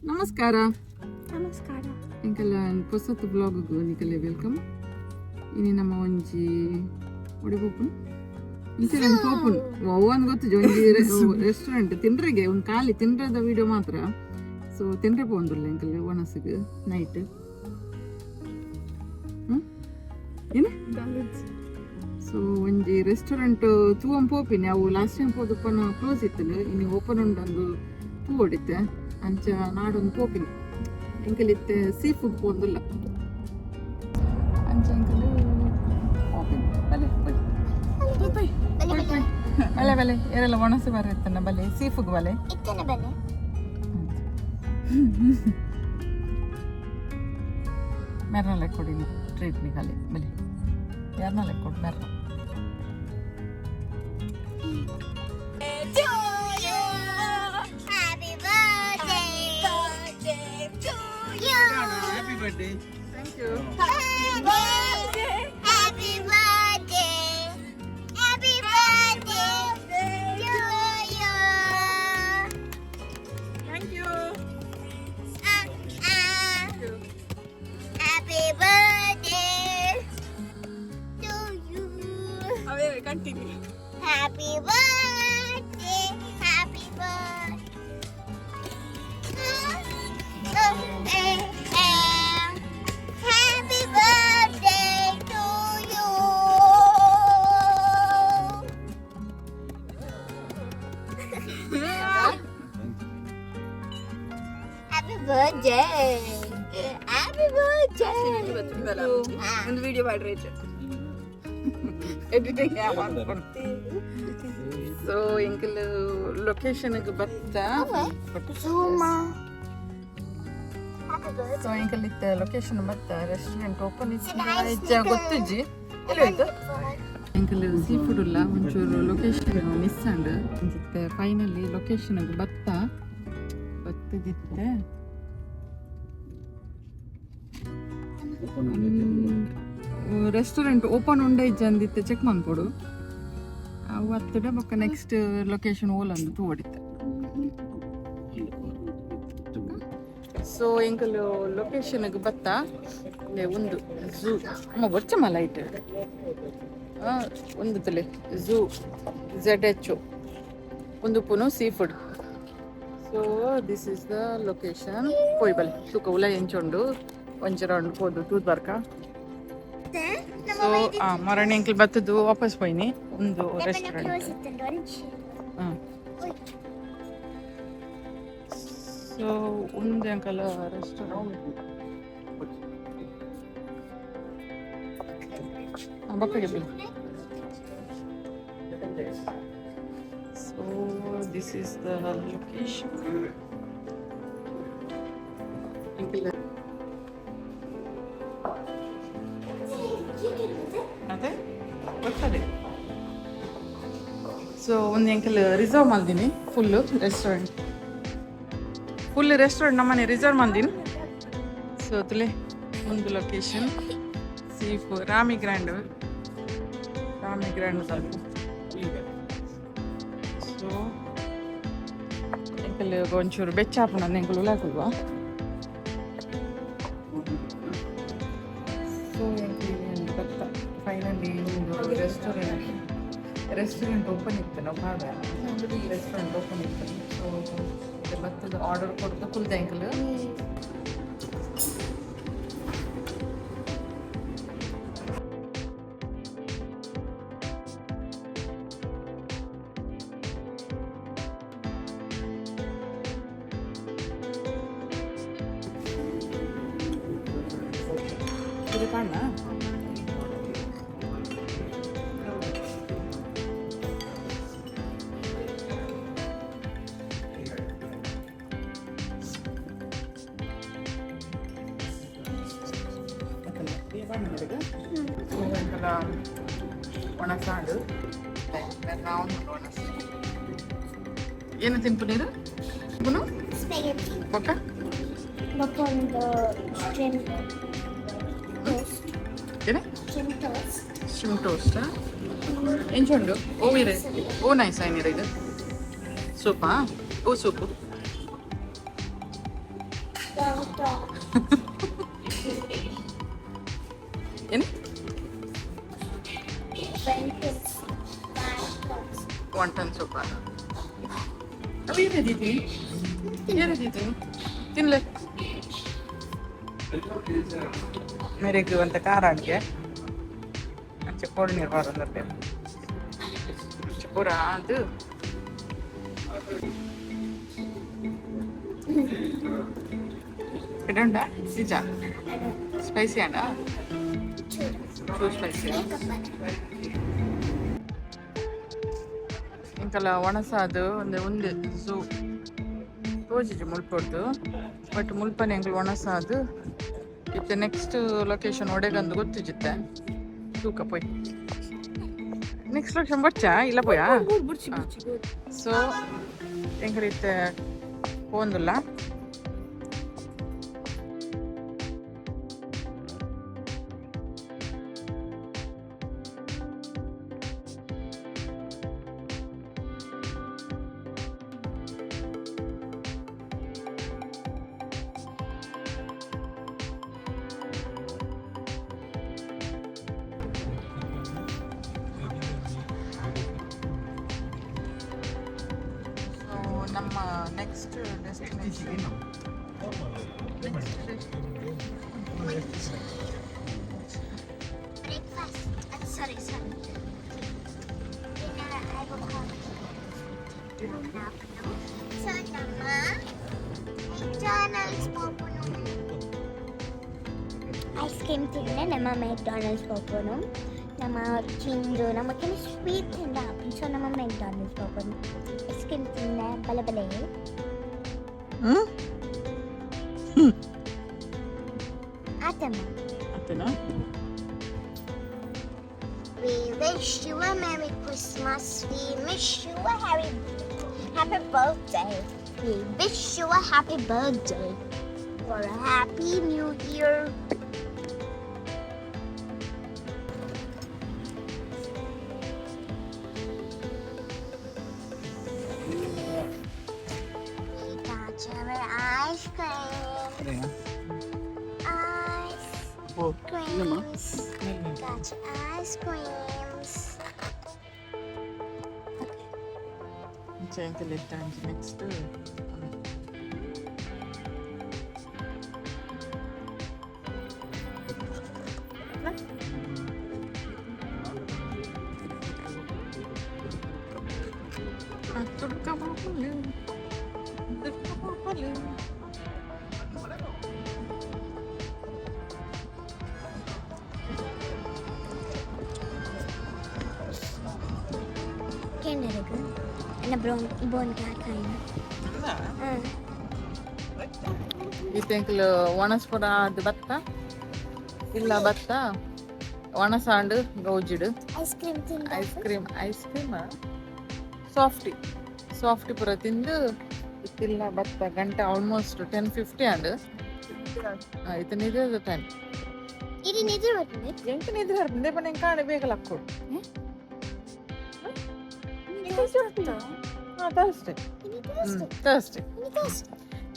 ನಮಸ್ಕಾರ. ನಮಸ್ಕಾರ. ಎಂಕಲ್ಲ ಪೊಸತ್ blog ನಿಕಲೆ welcome. ಇನಿ ನಮ್ಮ ಒಂಜಿ ಒಡೆ ಪೋಪುನ್ ಇಂಚನೆ ಪೋಪುನ್ ಒವ್ವನ್ ಗೊತ್ತುಜಿ. ಒಂಜಿ ರೆಸ್ಟೋರೆಂಟ್ ತಿಂಡ್ರೆಗೆ, ಒಂದು ಖಾಲಿ ತಿಂಡ್ರದ ವಿಡಿಯೋ ಮಾತ್ರ. ಸೊ ತಿಂಡ್ರೆ ಪೋಂದುಲ್ಲ ಎಂಕಲ್ ಒಣಸಿಗೆ ನೈಟ್. ಏನು ಸೊ ಒಂಜಿ ರೆಸ್ಟೋರೆಂಟ್ ತೂವಂ ಪೋಪಿನಿ. ಅವು ಲಾಸ್ಟ್ ಟೈಮ್ ಪೋದಪ್ಪನ ಕ್ಲೋಸ್ ಇತ್ತು, ಇನಿ ಓಪನ್ ಉಂಡಂದು ತೂ ಹೊಡಿತೆ. ಅಂಚ ನಾಡೊಂದು ಪೋಪಿನಿ. ಎಂಕಲ್ ಇತ್ತೆ ಸೀ ಫುಡ್ ಪೋಂದುಲ್ಲ. ಅಂಚ ಎಂಕಲ್ ಪೋಪಿನಿ. ಬಲೆ ಪೋಯ್ ಪೋಯ್ ಪೋಯ್ ಪೋಯ್ ಪೋಯ್. ಬಲೆ ಬಲೆ, ಏರೆಲ್ಲ ಒಣಸು ಬರತ್ತನ. ಬಲೆ ಸೀ ಫುಡ್ ಬಲೆ. ಇತ್ತನ ಬಲೆ. ಮೆರ್ನ ಲೆಕ್ಕ ಕೊಡಿ ಟ್ರೀಟ್ ನಿಗಾಲಿ. ಬಲೆ, ಯಾರನ್ನ ಲೆಕ್ಕ ಕೊಡು ಮೆರ್ನ. Happy birthday to you. Happy birthday. Thank you. Happy birthday. Happy birthday to you. Thank you. Happy birthday to you. Continue. Happy birthday. Happy birthday. Happy birthday to you. Happy birthday. Happy birthday. ಒಂದು video ಮಾಡ್ರಿ. Editing. ಸೊ ಎಂಕಲ್ location ಬತ್ತ. Zuma. Happy birthday. So ಎಂಕಲ್ ಇತ್ತ location ಬತ್ತ. Restaurant open ಇತ್ತು ಗೊತ್ತುಜ್ಜಿ. ಎಲ್ಲಿ ಹೋಯ್ತು? ಎಂಕಲ್ sea food ಇಲ್ಲ, ಒಂಚೂರು ಲೊಕೇಶನ್ ಮಿಸ್ ಆಂಡ್ ಅಂಚಿತ್ತೆ. ಫೈನಲಿ ಲೊಕೇಶನ್ ಬತ್ತ. ಬತ್ತದಿತ್ತೆ ರೆಸ್ಟೋರೆಂಟ್ ಓಪನ್ ಉಂಡ ಇಜ್ಜ ಅಂದಿತ್ತೆ ಚೆಕ್ ಮನ್ಪೊಡು. ಅವು ಅತ್ತಡ ಬೊಕ್ಕ ನೆಕ್ಸ್ಟ್ ಲೊಕೇಶನ್ ಓಲಂದು ತೂವಡಿತ್ತೆ. ಸೊ ಎಂಕಲ್ ಲೊಕೇಶನ್ಗೆ ಬತ್ತ. ಒಂದು ಝೂ ಅಮ್ಮ ಬೊಚ್ಚಮ್ಮ ಲೈಟ್ ಒಂದು ತಲೆ ಝೂ ಝೆಡ್ ಎಚ್ ಒಂದು ಪುನು sea food. So this is the location. ಪೋಯ್ ಬಲೆ ತೂಕ ಉಲ ಎಂಚುಂಡು. ಒಂಜಿ ರೌಂಡ್ ಪೋದು ತೂದ್ ಬರ್ಕ. ಸೊ ಮರಣಿ ಅಂಕಲ್ ಬತ್ತದು ವಾಪಸ್ ಪೋಯಿನಿ ಒಂದು ರೆಸ್ಟೋರೆಂಟ್. ಹಾಂ, ಸೊ ಒಂದು ಅಂಕಲ್ ರೆಸ್ಟೋರೆಂಟ್ ಬೊಕ್ಕಗೆ bill. So this is the location. Uncle ಅದೇ ಗೊತ್ತದೆ. ಸೊ ಒಂದು ಅಂಕಲ್ ರಿಸರ್ವ್ ಮಾಡ್ತೀನಿ ಫುಲ್ಲು ರೆಸ್ಟೋರೆಂಟ್. ಫುಲ್ ರೆಸ್ಟೋರೆಂಟ್ ನಮ್ಮನೆ ರಿಸರ್ವ್ ಮಾಡ್ತೀನಿ. ಸೊ ತುಲೆ ಒಂದು ಲೊಕೇಶನ್ ಸೀಫು ರಾಮಿ ಗ್ರ್ಯಾಂಡ್, ರಾಮಿ ಗ್ರ್ಯಾಂಡ್ ಸ್ವಲ್ಪ. ಸೊ ಎಂಕಲ್ ಒಂಚೂರು ಬೆಚ್ಚ ಆಪುಂಡು ಎಂಕಲ್ ಉಲಾಕುಲ್ವಾ. ಸೊ ಎಂಕಲ್ ಬತ್ತ. ಫೈನಲಿ ಒಂದು ರೆಸ್ಟೋರೆಂಟ್ ರೆಸ್ಟೋರೆಂಟ್ ಓಪನ್ ಇತ್ತು. ನಾವು ಪಾಡ ರೆಸ್ಟೋರೆಂಟ್ ಓಪನ್ ಇತ್ತು. ಸೊ ಬತ್ತದ ಆರ್ಡರ್ ಕೊಡ್ದು ಕುಲ್ದ ಎಂಕಲ್. ಇದು ಕಾಣ. ಒಣಸಾಡು ಒಣಸು. ಏನು ತಿನ್ಪು ನೀರು ತಿನ್ಪುನು? Spaghetti. ಬೊಕ್ಕ? ಬೊಕ್ಕ shrimp toast. ಏನೇ? Shrimp toast. Shrimp ಟೋಸ್ಟಾ? ಎಂಚುಂಡು? ಓ ಇರೆ ಓ ನೈಸ್ ಐನಿರ. ಇದು ಸೂಪಾ? ಓ ಸೂಪು. ಏನು? ವಾಂಟನ್ ಸೂಪ್. ಅವು ಏನಿದ್ದೀನಿ, ಏನಿದ್ದೀನಿ, ತಿನ್ಲೆ. ಮೇರೆಗ್ ಒಂತ ಖಾರ ಅಡ್ಗೆ ಅಂಚೆ ಕೋಡಿ ನೀರು ಬರೋದಂತೆ. ಪೂರ ಅದು ಎಡುಂಡ ನಿಜ ಸ್ಪೈಸಿ ಅಣ್ಣ, ಟೂ ಸ್ಪೈಸಿ. ಇಂಕಲ ಒಣಸಾದು ಒಂದು ಒಂದು ಝೂ ತೋಜಿಜಿ ಮುಲ್ಪೊಡ್ದು. ಬಟ್ ಮುಲ್ಪನೆ ಎಂಕಲ್ ಒಣಸಾದು ಇತ್ತೆ ನೆಕ್ಸ್ಟ್ ಲೊಕೇಶನ್ ಒಡೆಗಂದು ಗೊತ್ತಿಜಿತ್ತೆ. ತೂಕ ಪೋಯ್, ನೆಕ್ಸ್ಟ್ ಲೊಕೇಶನ್ ಬಚ್ಚಾ ಇಲ್ಲ ಪೋಯಾ. ಸೊ ಎಂಕಲ್ ಇತ್ತೆ ಪೋಂದುಲ್ಲ. ಸೊ ನಮ್ಮ next destination. Breakfast. Sorry, sorry. Dinner, I will call. So, ನಮ್ಮ ಮೆಕ್ಡಾನಲ್ಡ್ಸ್ ಪೋಪುನು. ಐಸ್ ಕ್ರೀಮ್ ತಿಂದರೆ ನಮ್ಮ ಮೆಕ್ಡಾನಲ್ಡ್ಸ್ ಪೋಪುನು. ನಮ್ಮ ತಿಂದು ನಮಗೆ ಸ್ವೀಟ್ ತಿಂದ. ಸೊ ನಮ್ಮ ಮೆಕ್ಡಾನಲ್ಡ್ಸ್ ಪೋಪುನು, ಐಸ್ ಕ್ರೀಮ್ ತಿಂದ ಬಲೆ ಬಲೆ. ಹ್ಮ್. ಆತಮ್ಮ. ಅತ್ತೇನಾ? We wish you a Merry Christmas. We wish you a happy, happy birthday. We wish you a happy birthday for a happy new year. We got your ice cream. Ice creams. Got your ice creams. ಎಂಕಲ್ ಇತ್ತ next. ತುಡ್ಕ ಬಾಪಲು, ತುಡ್ಕ ಬಾಪಲು. ಕೆಂಡರಗು ಅನ್ನ brown ಬೋನ್ ಕಾಯಿ. ಹಾಂ. ಇತ್ತೆ ಎಂಕಲ್ ಒಣಸ್ ಪೂರ ಅದು ಬತ್ತ ಇಲ್ಲ, ಬತ್ತ ಒಣಸಾಂಡು ಗೌಜಿಡು. ಐಸ್ ಕ್ರೀಮ್ ತಿಂದ. Ice cream, ice cream, softy, softy ಪೂರ ತಿಂದು ಇತ್ತಿಲ್ಲ ಬತ್ತ. ಗಂಟೆ ಆಲ್ಮೋಸ್ಟ್ 10:50 ಅಂಡ್ ಇತ್ತ ನಿದ್ರೆ ಟೈಮ್. ಇದು ನಿದ್ರೆ ಬರ್ತದೆ. ಎಂಟು ನಿದ್ರೆ ಬರ್ತದೆ ಪಂಡ ಎಂಕ್ ಕಾಣೆ ಬೇಗ ಲಕ್ಕೊಡು. ಹಾಂ, ಥರ್ಸ್ಡೇ, ಥರ್ಸ್ಡೇ.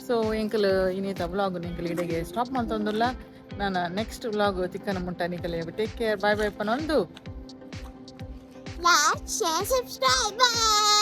ಸೊ ಎಂಕಲ್ ಇನ್ನೀತ ವ್ಲಾಗ್ ಎಂಕಲ್ ಇಡೆಗೆ ಸ್ಟಾಪ್ ಮಲ್ತೊಂದುಲ್ಲ. ನಾನು ನೆಕ್ಸ್ಟ್ ವ್ಲಾಗ್ ತಿಕ್ಕನ ಮುಟ್ಟ ನಿಕಲೆ ಟೇಕ್ ಕೇರ್, ಬಾಯ್ ಬಾಯ್ ಪನೊಂದು. Like, share, subscribe. Bye.